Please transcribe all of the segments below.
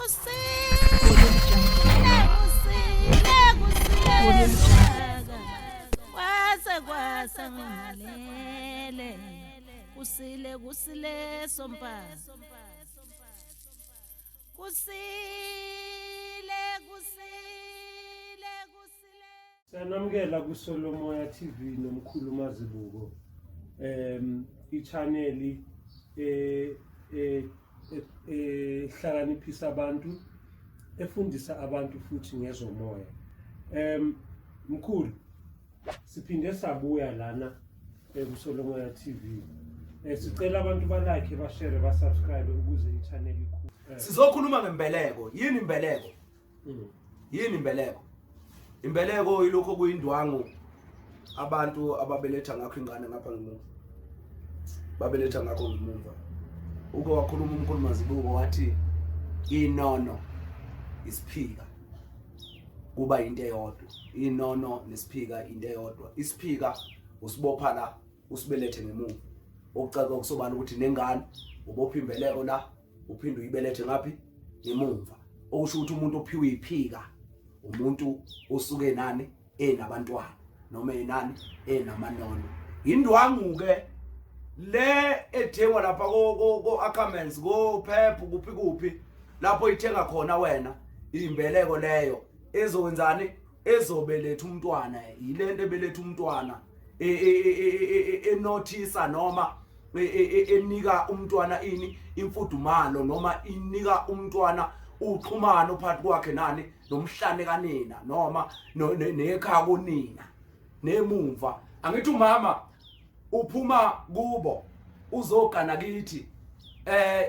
Kwase kwasa ngimalele kusile kusile sompa kusile kusile kusile. Siyanamukela kuSolomoya TV nomkhulu Mazibuko. I-channel eh eh ehlakaniphisa abantu, efundisa abantu futhi ngezomoya. Mkhulu, siphinde sabuya lana kuSolomoya TV. Sicela abantu ba-like, ba-share, ba-subscribe ukuze i-channel ikhule. Sizokhuluma ngembeleko. Yini imbeleko? Yini imbeleko? Imbeleko ilokho kuyindwangu abantu ababeletha ngakho ingane ngapha ngemuva. Babeletha ngakho ngemuva. Uke wakhuluma umkhulu Mazibuko wathi inono isiphika kuba into eyodwa. Inono nesiphika into eyodwa. Isiphika usibopha la usibelethe ngemuva. Okucaca okusobala ukuthi nengane ubopha imbeleko la uphinde uyibelethe ngaphi ngemumva, okusho ukuthi umuntu ophiwe iphika umuntu osuke nani enabantwana noma enani enamanono. Indwangu ke le ethengwa lapha ko Ackermans, ko Pep, kuphi kuphi lapho ithenga khona wena imbeleko leyo ezokwenzani, ezobeletha umntwana. Yilento ebeletha umntwana enothisa noma enika umntwana ini imfudumalo, noma inika umntwana uxhumano phakathi kwakhe nani nomhlane kanina noma nekhaya konina nemumva. Angithi umama uphuma kubo uzogana kithi,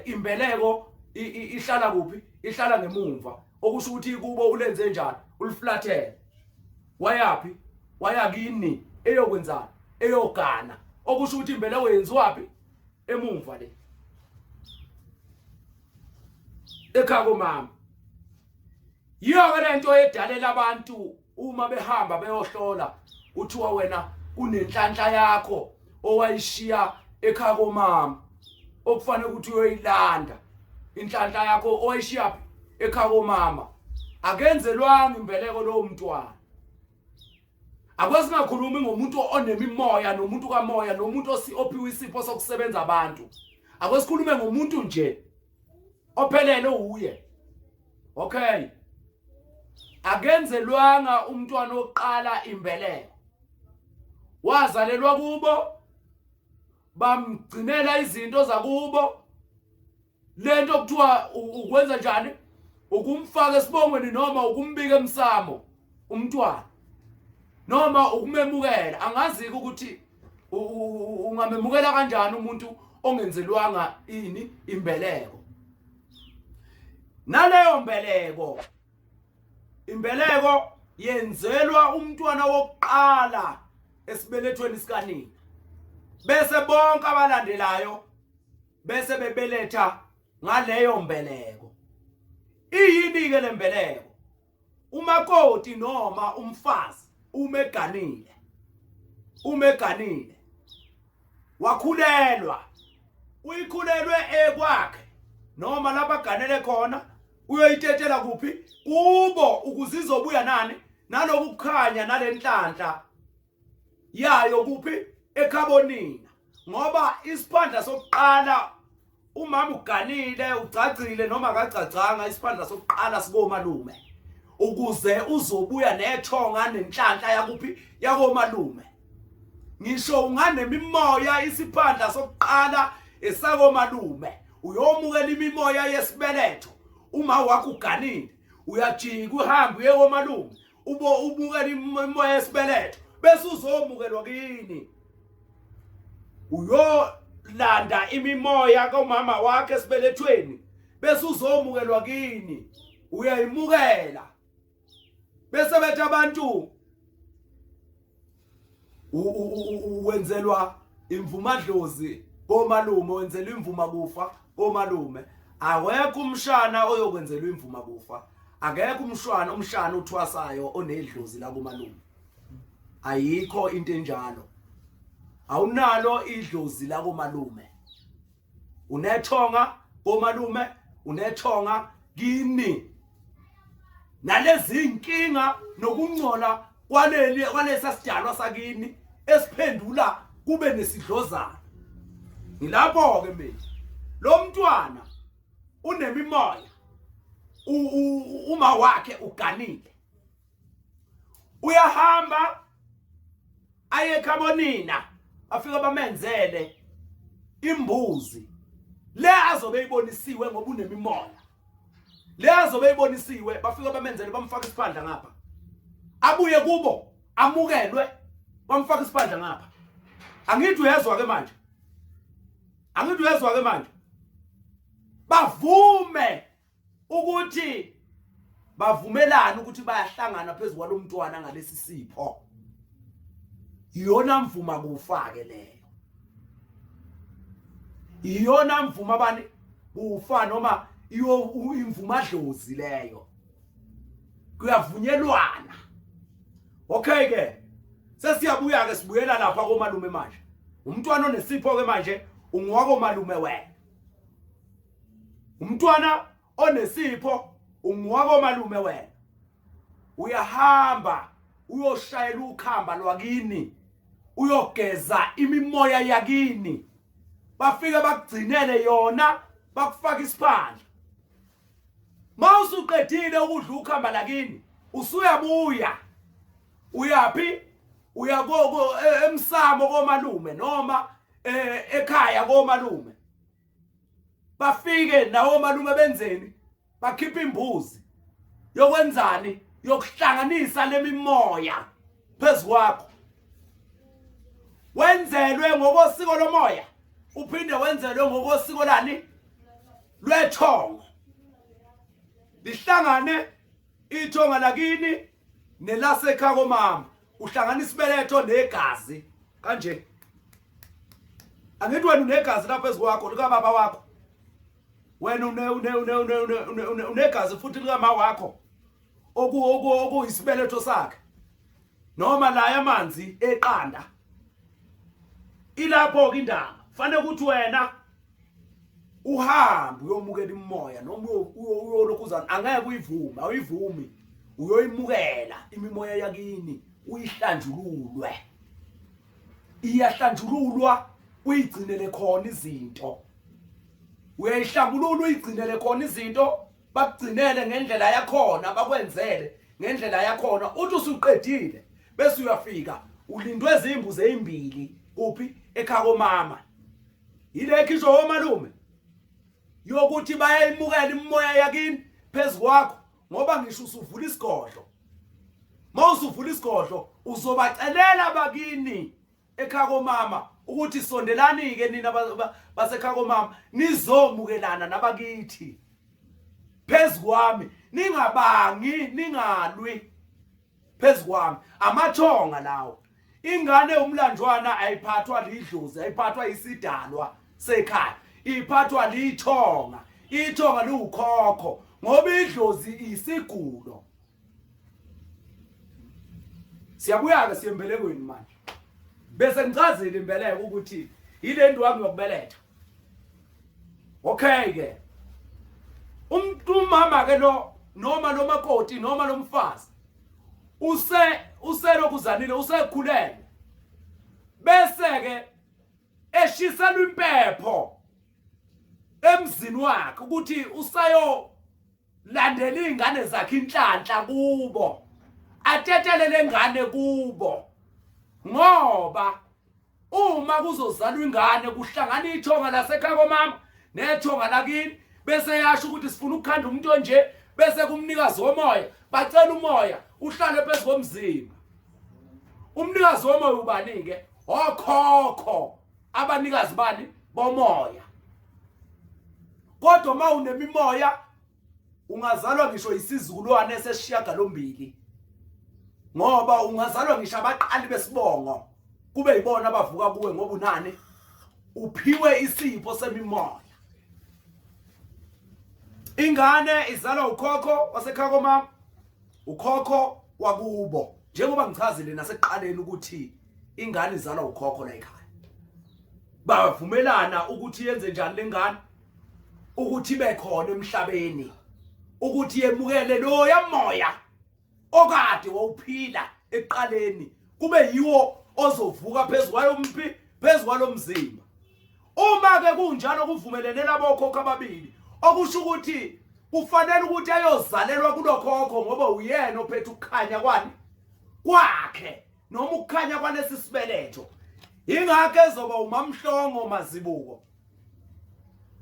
imbeleko ihlala kuphi? Ihlala ngemumva, okusho ukuthi kubo ulenze njani, uliflathele wayaphi, waya kini eyokwenzani, eyogana, okusho ukuthi imbeleko yenziwaphi? Emumva le ekhaya komama. Yiyo ke lento edalela abantu uma behamba beyohlola, kuthiwa wena kunenhlanhla yakho owayishiya ekhaya komama okufanele ukuthi uyoyilanda. Inhlanhla yakho owayishiya ekhaya komama akenzelwanga imbeleko lowo mntwana. Akwasingakhulumi ngomuntu onemimoya nomuntu kamoya nomuntu ophiwe isipho sokusebenza abantu. Akwesikhulume ngomuntu nje ophelele uye. Okay, akenzelwanga umntwana oqala imbeleko, wazalelwa kubo, bamgcinela izinto zakubo. Lento kuthiwa ukwenza njani, ukumfaka esibongweni noma ukumbika emsamo umntwana noma ukumemukela. Angazi ukuthi ungamemukela kanjani umuntu ongenzelwanga ini imbeleko. Naleyo mbeleko, imbeleko yenzelwa umntwana wokuqala esibelethweni sikanina, bese bonke abalandelayo bese bebeletha ngaleyo mbeleko. Iyini ke lembeleko? Umakoti noma umfazi umeganile, umeganile wakhulelwa, uyikhulelwe ekwakhe noma labaganele khona, uyoyitetela kuphi? Kubo, ukuze izobuya nani naloku kukhanya nalenhlanhla yayo kuphi? Ekhabonina. Ngoba isiphandla sokuqala umama uganile, ugcagcile noma akagcagcanga, isiphandla sokuqala sikomalume, ukuze uzobuya nethonga nenhlanhla yakuphi? Yakomalume. Ngisho unganemimoya, isiphandla sokuqala esakomalume, uyomukela imimoya yesibeletho. Uma wakho uganile, uyajika uhambe uye komalume, ubo ubukela imimoya yesibeletho, bese uzomukelwa kini, uyolanda imimoya komama wakhe esibelethweni, bese uzomukelwa kini, uyayimukela. Bese bethi abantu wenzelwa imvumadlozi komalume, wenzelwa imvuma kufa komalume. Awekho umshana oyokwenzelwa imvuma kufa, akekho umshwana, umshana uthwasayo onedlozi la komalume, ayikho into enjalo. Awunalo idlozi la komalume, unethonga komalume, unethonga. kini nalezi inkinga nokungcola kwaleli kwalesa sidalwa sakini esiphendula kube nesidlozana. Ngilapho ke mina, lo mntwana unemimoya, uma wakhe uganile, uyahamba aye ekhabonina, afike bamenzele imbuzi le azobe ibonisiwe ngoba unemimoya le azobe ibonisiwe, bafike bamenzele, bamfaka isiphandla ngapha, abuye kubo amukelwe, bamfaka isiphandla ngapha. Angithi uyezwa ke manje, angithi uyezwa ke manje, bavume ukuthi bavumelana ukuthi bayahlangana phezu kwalomntwana ngalesi sipho. Iyona mvuma kufa ke leyo, iyona mvuma bani kufa, noma iyo imvuma dlozi leyo, kuyavunyelwana. Okay ke, sesiyabuya ke, sibuyela lapha komalume manje. Umntwana onesipho ke manje ungwako malume wena, umntwana onesipho ungwako malume wena. Uyahamba uyoshayela ukhamba lwakini, uyogeza imimoya yakini, bafike bakugcinele yona, bakufaka isiphandla. Mawusuqedile ukudla ukhamba lakini, usuyabuya uyapi? Uya emsamo komalume noma ekhaya komalume. Bafike nawo malume benzeni? Bakhipha imbuzi yokwenzani? Yokuhlanganisa lemimoya phezukwakho, wenzelwe ngokosiko lomoya, uphinde wenzelwe ngokosiko lani lwethongo, lihlangane ithonga lakini nelasekhaya komama, uhlanganisa isibeletho negazi kanje. Angithi wena unegazi lapha ezikwakho likababa wakho, wena unegazi futhi likama wakho okuyisibeletho sakhe, noma la amanzi eqanda. Ilapho ke indaba, fanele ukuthi wena uhambe uyomukela imimoya noma uyolokhuzana, angeke uyivume, awuyivumi, uyoyimukela imimoya yakini, uyihlanjululwe, iyahlanjululwa, uyigcinele khona izinto, uyayihlambulula, uyigcinele khona izinto, bakugcinele ngendlela yakhona, bakwenzele ngendlela yakhona. Uthi usuqedile bese uyafika ulindwe izimbuzi ezimbili kuphi? Ekhaya komama. Yile khishwa omalume yokuthi bayayimukela imimoya yakini phezukwakho, ngoba ngisho usuvula isigodlo, mawusuvula isigodlo uzobacelela bakini ekhaya komama ukuthi sondelani ke nina basekhaya komama, nizomukelana nabakithi phezukwami, ningabangi, ningalwi phezukwami. Amathonga lawo. Ingane umlanjwana ayiphathwa lidlozi, ayiphathwa isidalwa sekhaya, iphathwa lithonga. Ithonga liwukhokho, ngoba idlozi isigulo. Siyabuya ke siyembelekweni manje, bese ngichazile imbeleko ukuthi ile ndwangu yokubeletha. Okay ke, umuntu umama ke lo, noma lo makoti, noma lo mfazi uselokuzanile, usekhulelwe, bese ke eshiselwa impepho emzini wakhe ukuthi usayo landela izingane zakhe inhlanhla kubo, atetele lengane kubo, ngoba uma kuzozalwa ingane kuhlangana ithonga lasekhaya komama nethonga lakini, bese yasho ukuthi sifuna ukukhanda umuntu onje, bese kumnikazi womoya bacela umoya uhlale phezu komzimba. Umnikazi womoya ubani ke? Okhokho, abanikazi bani bomoya. Kodwa uma unemimoya ungazalwa ngisho isizukulwane sesishiyagalombili, ngoba ungazalwa ngisho abaqali besibongo kube yibona abavuka kuwe, ngoba unani? Uphiwe isipho semimoya. Ingane izalwa ukhokho wasekhaya komama, ukhokho wakubo, njengoba ngichazile nasekuqaleni ukuthi ingane izalwa ukhokho la ekhaya. Bavumelana ukuthi yenze njani lengane ukuthi ibe khona emhlabeni. Ukuthi yemukele loya moya okade wawuphila ekuqaleni kube yiwo ozovuka phezu kwayo mphi phezu kwalomzimba. Uma ke kunjalo kuvumelene labokhokho ababili, okusho ukuthi kufanele ukuthi ayozalelwa kulokhokho ngoba uyena ophethe ukukhanya kwani kwakhe noma ukukhanya kwalesi sibeletho. Ingakho ezoba uMamhlongo Mazibuko,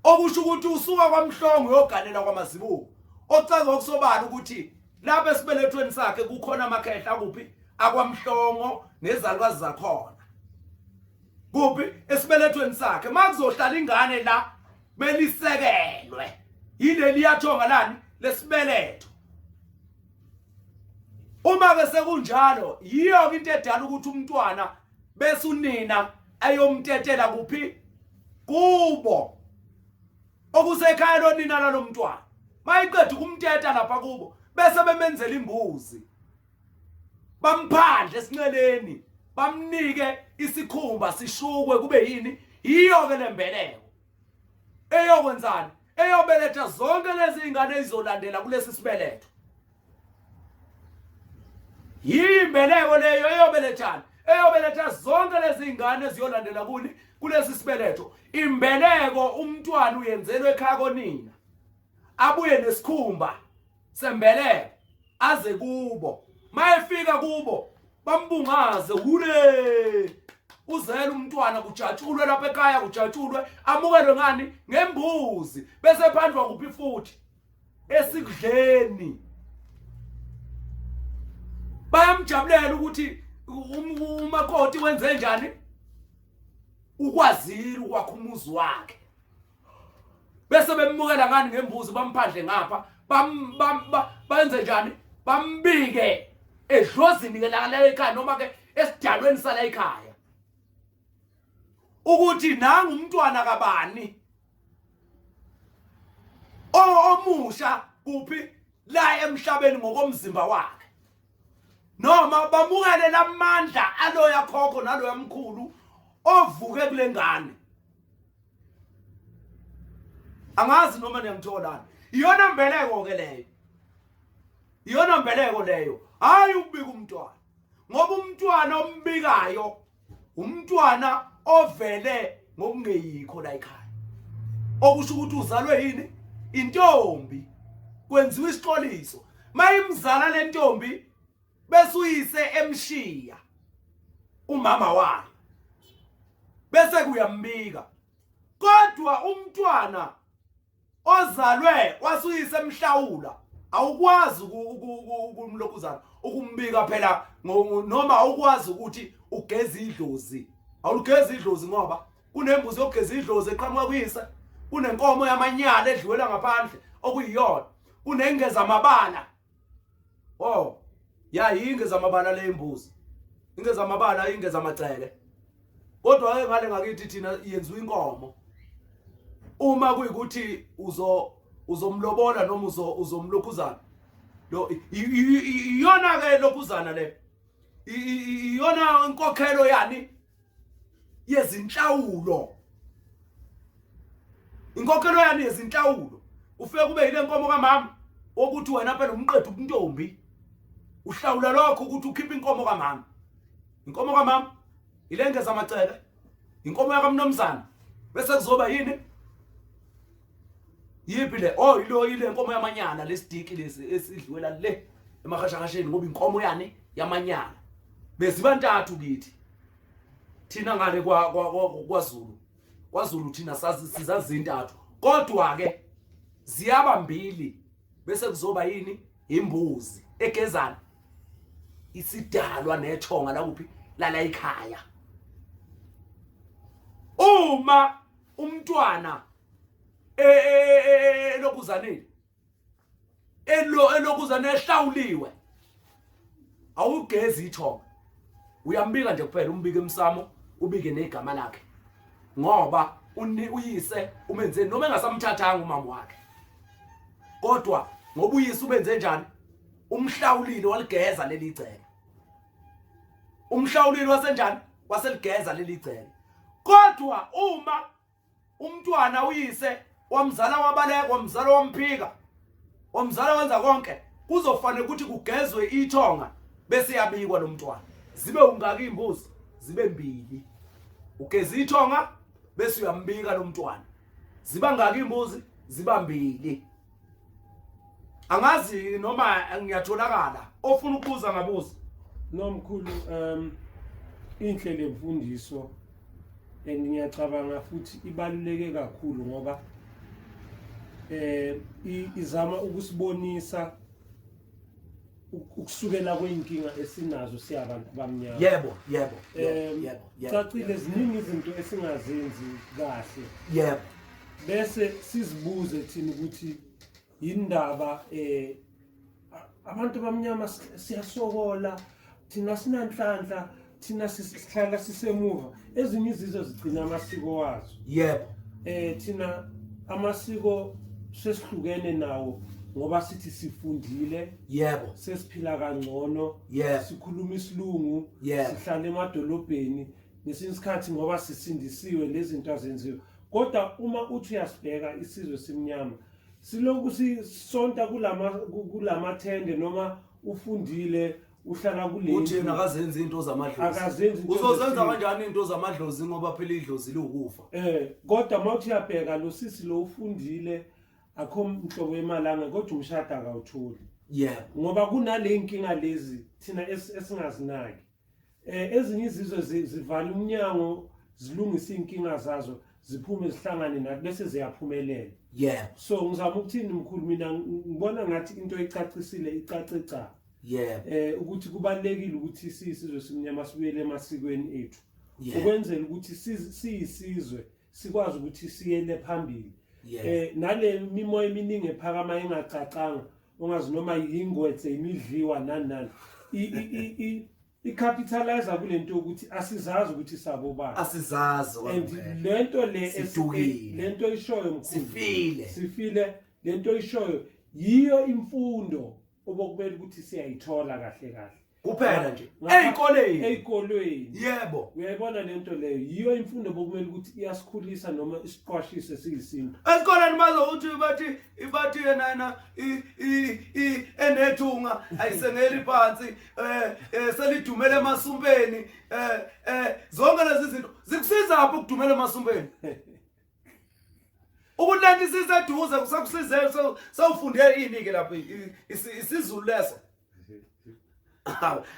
okusho ukuthi usuka kwaMhlongo uyoganela kwaMazibuko, ochaza okusobala ukuthi lapha esibelethweni sakhe kukhona amakhehla kuphi akwaMhlongo nezalukazi zakhona kuphi esibelethweni sakhe. Makuzohlala ingane la belisekelwe yileli yathonga lani lesibeletho. Uma ke sekunjalo, yiyo into edala ukuthi umntwana bese unina ayomtetela kuphi kubo okusekhaya lonina lalomntwana. Mayiqeda ukumteta lapha kubo bese bemenzela imbuzi, bamphandle esinceleni, bamnike isikhumba sishukwe kube yini. Yiyo ke lembeleko eyokwenzani, eyobeletha zonke lezi ingane ezizolandela kulesi sibeletho. Yimbeleko leyo eyobelethana, eyobeletha zonke lezi ingane eziyolandela kuni kulesi sibeletho. Imbeleko umntwana uyenzelwe ekhaya konina, abuye nesikhumba sembeleko aze kubo. Mayefika kubo bambungaze, hure uzele umntwana, kujatshulwe lapha ekhaya, kujatshulwe, amukelwe ngani ngembuzi, bese phandlwa kuphi futhi esikudleni. Bayamjabulela ukuthi umakoti wenze njani, ukwazile ukwakha umuzi wakhe, bese bemukela ngani ngembuzi, bamphandle ngapha, benze njani, bambike edlozini ke la ekhaya noma ke esidalweni sala ekhaya ukuthi nangu umntwana kabani omusha kuphi la emhlabeni ngokomzimba wakhe, noma bamukele lamandla aloya khokho naloya mkhulu ovuke kule ngane. Angazi noma niyangitholana. Iyona mbeleko ke leyo, iyona mbeleko leyo, hayi ukubika umntwana, ngoba umntwana ombikayo umntwana ovele ngokungeyikho la ekhaya, okusho ukuthi uzalwe yini intombi, kwenziwa isixoliso mayimzala lentombi bese uyise emshiya umama wayo bese kuyambika. Kodwa umntwana ozalwe wasuyise emhlawula awukwazi ukumlokhuzana ukumbika phela, noma awukwazi ukuthi ugeze idlozi, awuligezi idlozi ngoba kunembuzi yokugeza idlozi eqhamuka kuyise, kunenkomo yamanyala edliwela ngaphandle okuyiyona, kunengeza amabala. Oh ya, yingeza amabala le imbuzi, ingeza amabala, ingeza amacele. Kodwa ke ngale ngakithi thina yenziwa inkomo uma kuyikuthi uzomlobola noma uzomlokhuzana lo, iyona ke lokhuzana le, iyona inkokhelo yani yezinhlawulo, inkokhelo yani yezinhlawulo. Ufike kube yile nkomo kamama wokuthi wena phela umqeda ubuntombi, uhlawula lokho ukuthi ukhiphe inkomo kamama. Inkomo kamama ilengeza amacele, inkomo yakamnomzana, bese kuzoba yini yiphi le? Oh, ilo ile nkomo yamanyala lesidiki lesi esidliwela le emahashahasheni, ngoba inkomo yani yamanyala bezibantathu kithi thina ngale kwa kwaZulu. KwaZulu thina sazi sizazi intathu, kodwa ke ziyaba mbili bese kuzoba yini imbuzi egezana isidalwa nethonga la kuphi lala ekhaya. Uma umntwana elokuzanile elokuzane ehlawuliwe, awugezi ithonga, uyambika nje kuphela, umbike emsamo, ubike negama lakhe, ngoba uyise umenze noma engasamthathanga umama wakhe, kodwa ngoba uyise ubenze njani, umhlawulile waligeza leli gceke, umhlawulile wasenjani, waseligeza leli gceke. Kodwa uma umntwana uyise wamzala wabaleka, wamzala wamphika, Wamzala wenza konke, kuzofanele ukuthi kugezwe ithonga bese yabikwa lo mntwana. Zibe ungaki imbuzi? Zibe mbili. Ugeza ithonga bese uyambika lo mntwana. Ziba ngaki imbuzi? Ziba mbili. Angazi noma ngiyatholakala. Ofuna ukubuza ngabuza. No mkhulu, inhle lemfundiso and ngiyacabanga futhi ibaluleke kakhulu ngoba izama ukusibonisa ukusukela kweyinkinga esinazo siyabantu abamnyama. Yebo, yebo, yebo, yebo, yebo. Cacile, ziningi izinto esingazenzi kahle. Yebo. Bese sizibuze thina ukuthi yindaba abantu abamnyama siyasokola, thina sinanhlanhla, thina sihlala sisemuva. Ezinye izizwe zigcina amasiko wazo. Yebo. Thina amasiko sesihlukene nawo ngoba sithi sifundile. Yebo. Sesiphila kangcono. Yebo. Sikhuluma isilungu. Yebo. Sihlala emadolobheni ngesinye isikhathi ngoba sisindisiwe lezi zinto azenziwe. Kodwa uma uthi uyasibheka isizwe simnyama siloku sisonta kulamathende noma ufundile uhlala kule Uthi yena akazenzi into zamadlozi. Akazenzi into Uzozenza zesintu. kanjani into zamadlozi ngoba phela idlozi liwukufa. Kodwa mawuthi uyabheka lo sisi lo ufundile akho mhlobo yemalanga kodwa umshado akawutholi. Yebo. Ngoba kunale inkinga lezi thina esingazinaki. Ezinye izizwe zivala umnyango zilungise inkinga zazo ziphume zihlangane nathi bese ziyaphumelela. Yebo. So ngizama ukuthini mkhulu, mina ngibona ngathi into ecacisile icace cha. Yebo. Ukuthi kubalekile ukuthi siyisizwe simnyama sibuyele emasikweni ethu. Yebo. Ukwenzela ukuthi siyisizwe sikwazi ukuthi siyele phambili. Yebo. Nale mimoya eminingi ephakama engacacanga ungazi noma yingwethe imidliwa nani nani. I-capitalizer kulento ukuthi asizazi ukuthi sabo bani. Asizazi And kwangempela. lento le Sidukile. lento ishoyo mkhulu. Sifile. Sifile. Lento ishoyo yiyo imfundo obokumele ukuthi siyayithola kahle kahle. Kuphela nje. Ezikoleni. Ezikolweni. Yebo. Uyayibona lento leyo, yiyo imfundo bokumele ukuthi iyasikhulisa noma isiqwashise siyisintu. Esikoleni bazokuthi bathi yena enethunga ayisengeli phansi, selidumele emasumpeni, zonke lezi zinto zikusiza apho ukudumela emasumpeni. Ukuthi lento isiseduze kusakusize sewufunde ini ke lapho isiZulu leso.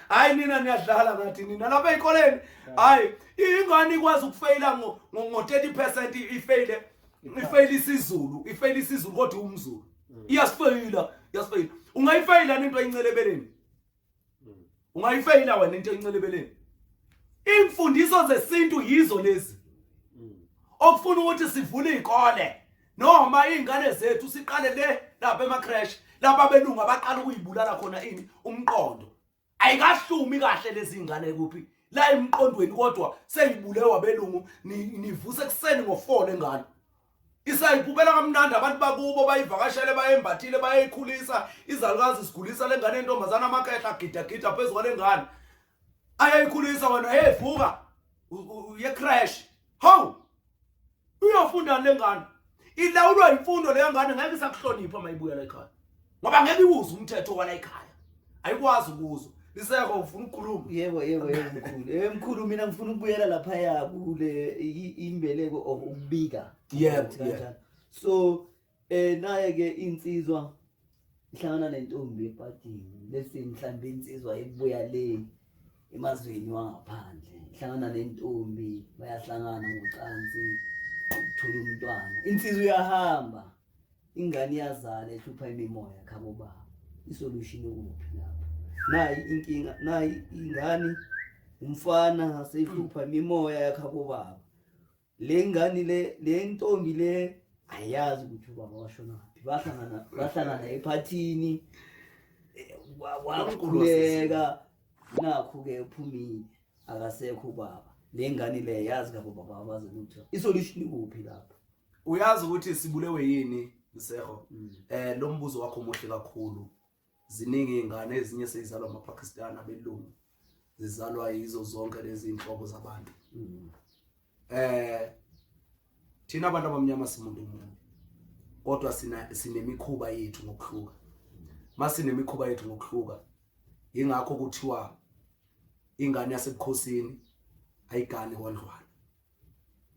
Hayi nina niyadlala ngathi nina lapha ezikoleni. Hayi ingane ikwazi ukufeyila ngo 30% ifeyile, ifeyile isiZulu, ifeyile isiZulu kodwa umZulu. Iyasifeyila, iyasifeyila. Ungayifeyila into eyincelebeleni. Ungayifeyila wena into eyincelebeleni. Imfundiso zesintu yizo lezi. Okufuna ukuthi sivule izikole noma izingane zethu siqale le lapha ema creche lapha abelungu abaqala ukuyibulala khona ini umqondo. Ayikahlumi kahle lezi ngane kuphi la emqondweni kodwa seyibulewa abelungu. Nivuse kuseni ngo4 lengane isayibukela kamnandi, abantu bakubo bayivakashele, bayembathile, bayayikhulisa izalukazi sigulisa lengane entombazana amakhehla agida gida phezulu kwalengane ayayikhulisa. Wena hey vuka uye crash, hawu uyofunda lengane ilawulwa imfundo leyo ngane ngeke isakuhlonipha mayibuya la ekhaya ngoba ngeke iwuze umthetho wala ekhaya, ayikwazi ukuzwa. Liseko ufuna ukukhuluma? Yebo, yebo, yebo mkhulu. Mkhulu mina ngifuna ukubuyela lapha ya kule imbeleko or ukubika. Yebo, Ukuthi kanjani. yebo. So naye ke insizwa ihlangana nentombi epatini, bese mhlambe insizwa ibuya le emazweni wangaphandle, ihlangana nentombi, bayahlangana ngocansi, ukuthola umntwana. Insizwa uyahamba, ingane iyazala ehlupha imimoya khabo baba. Isolution ukuphi lapho? Nayi inkinga, nayi ingane umfana seyihlupha imimoya yakhabo baba. Le ngane le ntombi le ayazi ukuthi ubaba washona phi. Bahlangana ephathini, wakhuleka, nakho ke uphumile, akasekho ubaba. Le ngane le yazi ngabo baba abazi lutho. Isolution ikuphi lapho? Uyazi ukuthi sibulewe yini Mseho? Lo mbuzo wakho muhle kakhulu. Ziningi izingane ezinye seyizalwa amaPakistan abelungu, zizalwa yizo zonke lezi inhlobo zabantu. Thina abantu abamnyama simuntu munye, kodwa sinemikhuba yethu ngokuhluka. Masinemikhuba yethu ngokuhluka. Ingakho kuthiwa ingane yasebukhosini ayigani kwandlwana.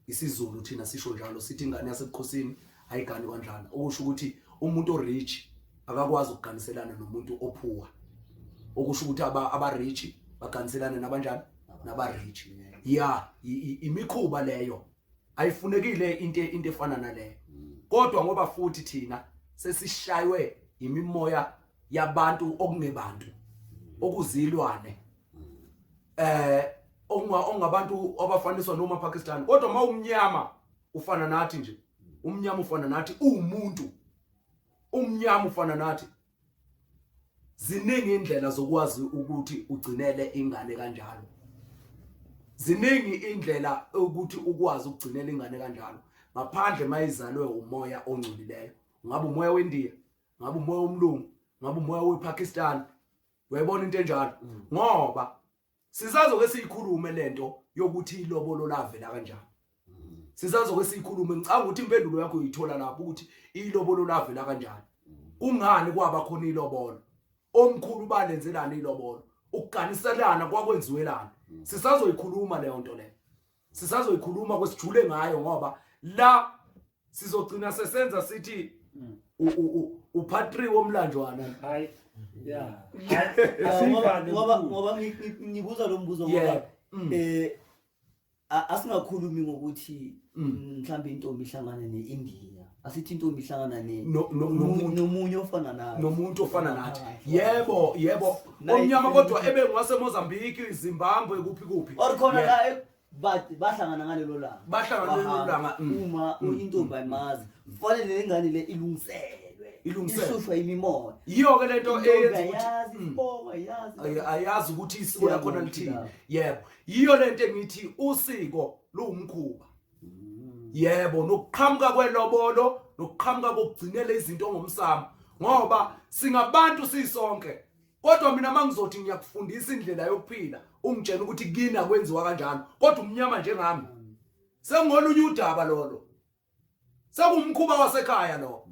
IsiZulu thina sisho njalo sithi ingane yasebukhosini ayigani kwandlwana. Okusho ukuthi umuntu orich akakwazi ukuganiselana nomuntu ophuwa. Okusho ukuthi aba rich baganiselana nabanjani? Naba rich. Yeah, imikhuba leyo ayifunekile into efana naleyo. Kodwa ngoba futhi thina sesishaywe imimoya yabantu okungebantu okuzilwane ongabantu abafaniswa noma Pakistan, kodwa mawumnyama ufana nathi nje, umnyama ufana nathi, uwumuntu umnyama ufana nathi. Ziningi indlela zokwazi ukuthi ugcinele ingane kanjalo, ziningi indlela ukuthi ukwazi ukugcinela ingane kanjalo ngaphandle mayizalwe umoya ongcolileyo. Ngabe umoya weNdiya, ngabe umoya womlungu, ngabe umoya wePakistan. Uyayibona into enjalo? Ngoba sisazoke siyikhulume lento yokuthi ilobolo lavela kanjani. Sisazoke siyikhulume, ngicanga ukuthi impendulo yakho uyithola lapho ukuthi ilobolo lavela kanjani. Kungani kwaba khona ilobolo? Omkhulu balenzelana ilobolo, ukuganiselana kwakwenziwelana. Sisazoyikhuluma leyo nto leyo, sisazoyikhuluma kwesijule ngayo, ngoba la sizogcina sesenza sithi u-part 3 womlanjwana. Hayi, yeah. Ngoba ngibuza lo mbuzo ngoba asingakhulumi ngokuthi mhlambe intombi ihlangane neIndia, asithi intombi ihlangana nomunye ofana nathi, nomuntu ofana nathi. Yebo, yebo, omnyama kodwa ebengwase Mozambique, Zimbabwe, kuphi kuphi, or khona la bahlangana ngalelo langa, bahlangana ngalelo langa. Uma intombi ayimazi, kufanele lengane le ilungiselwe, ilungiselwe, ihlushwa imimoya. Yiyo ke lento eyenza ukuthi ayazi ayazi ukuthi isiko lakhona lithini. Yebo, yiyo lento engithi usiko luwumkhuba. Yebo, nokuqhamuka kwelobolo, nokuqhamuka kokugcinela izinto ngomsamo, ngoba singabantu sisonke. Kodwa mina mangizothi ngiyakufundisa indlela yokuphila, ungitshela ukuthi kini akwenziwa kanjalo, kodwa umnyama njengami, sengolunye udaba lolo, sekumkhuba wasekhaya lo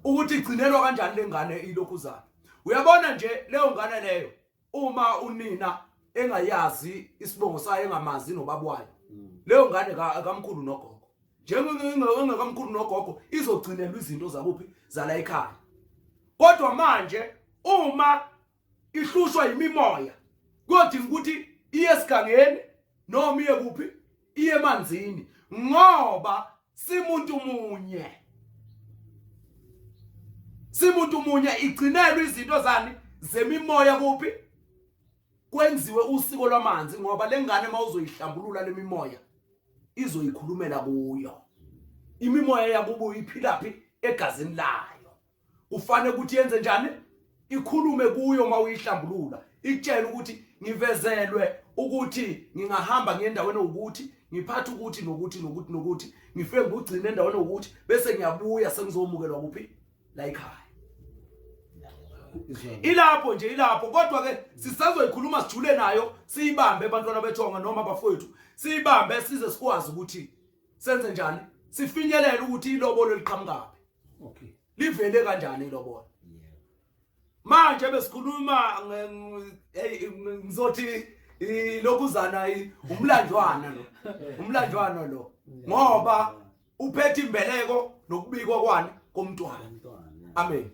ukuthi igcinelwa kanjani lengane ilokhuzana. Uyabona nje leyo ngane leyo, uma unina engayazi isibongo sayo, engamazi nobaba wayo, leyo ngane kamkhulu nogogo, njengengekamkhulu nogogo, izogcinelwa izinto zakuphi, zala ekhaya. Kodwa manje uma ihlushwa yimimoya, kuyodinga ukuthi iye esigangeni noma iye kuphi, iye emanzini, ngoba simuntu munye, simuntu munye. Igcinelwe izinto zani, zemimoya kuphi, kwenziwe usiko lwamanzi, ngoba lengane mawuzoyihlambulula lemimoya izoyikhulumela kuyo. Imimoya yakubo iphilaphi egazini layo, kufanele ukuthi yenze njani, ikhulume kuyo mawuyihlambulula, ikutshela ukuthi ngivezelwe ukuthi ngingahamba ngiye endaweni ukuthi ngiphathe ukuthi nokuthi nokuthi nokuthi, ngifike ngugcine endaweni ukuthi bese ngiyabuya sengizomukelwa kuphi, la ekhaya. Ilapho nje, ilapho. Kodwa ke sisazoyikhuluma sijule nayo, siyibambe abantwana bethonga noma abafowethu, siyibambe size sikwazi ukuthi senze njani, sifinyelele ukuthi ilobolo liqhamukaphi, okay, livele kanjani ilobolo. Manje besikhuluma, hey, ngizothi lokuzana umlanjwana lo, umlanjwana lo, ngoba uphethe imbeleko nokubikwa kwani komntwana. Amen.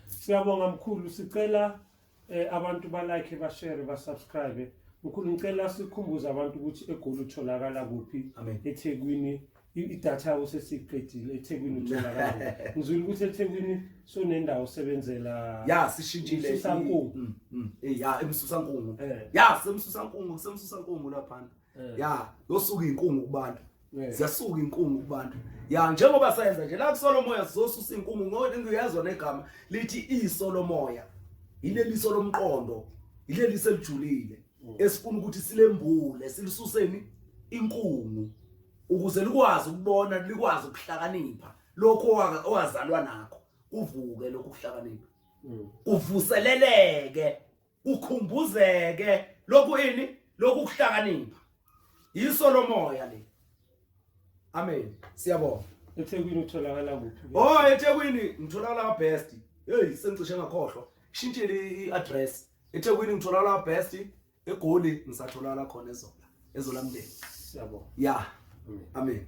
Siyabonga mkhulu, sicela abantu ba like, ba share, ba subscribe. Mkhulu, ngicela sikhumbuze abantu ukuthi eGoli utholakala kuphi, eThekwini. Idatha yabo sesiqedile. eThekwini utholakala kuphi? Ngizwile ukuthi eThekwini sonendawo osebenzela. Ya, sishintshile. Umsusankungu. Ya, emsusankungu. Ya, semsusankungu, semsusankungu laphana. Ya, yosuka inkungu kubantu. Ziyasuka inkungu kubantu. Ya, njengoba senza nje la kusolomoya, sizosusa inkungu, ngoba ngiyazwa negama lithi isolomoya. Ileliso lomqondo, ileliso elijulile esifuna ukuthi silembule, silisuseni inkungu ukuze likwazi ukubona, likwazi ukuhlakanipha lokho owazalwa nakho, kuvuke lokhu kuhlakanipha, kuvuseleleke, kukhumbuzeke lokhu ini, lokhu kuhlakanipha. Yiso lomoya le. Amen, siyabonga. eThekwini utholakala kuphi? Oh, eThekwini ngitholakala best. Hey, sengicishe ngakhohlwa. Ishintshile i-address. EThekwini ngitholakala best, eGoli ngisatholakala khona eZola. Ezola mndeni. Siyabonga. Yeah. Amen. Amen.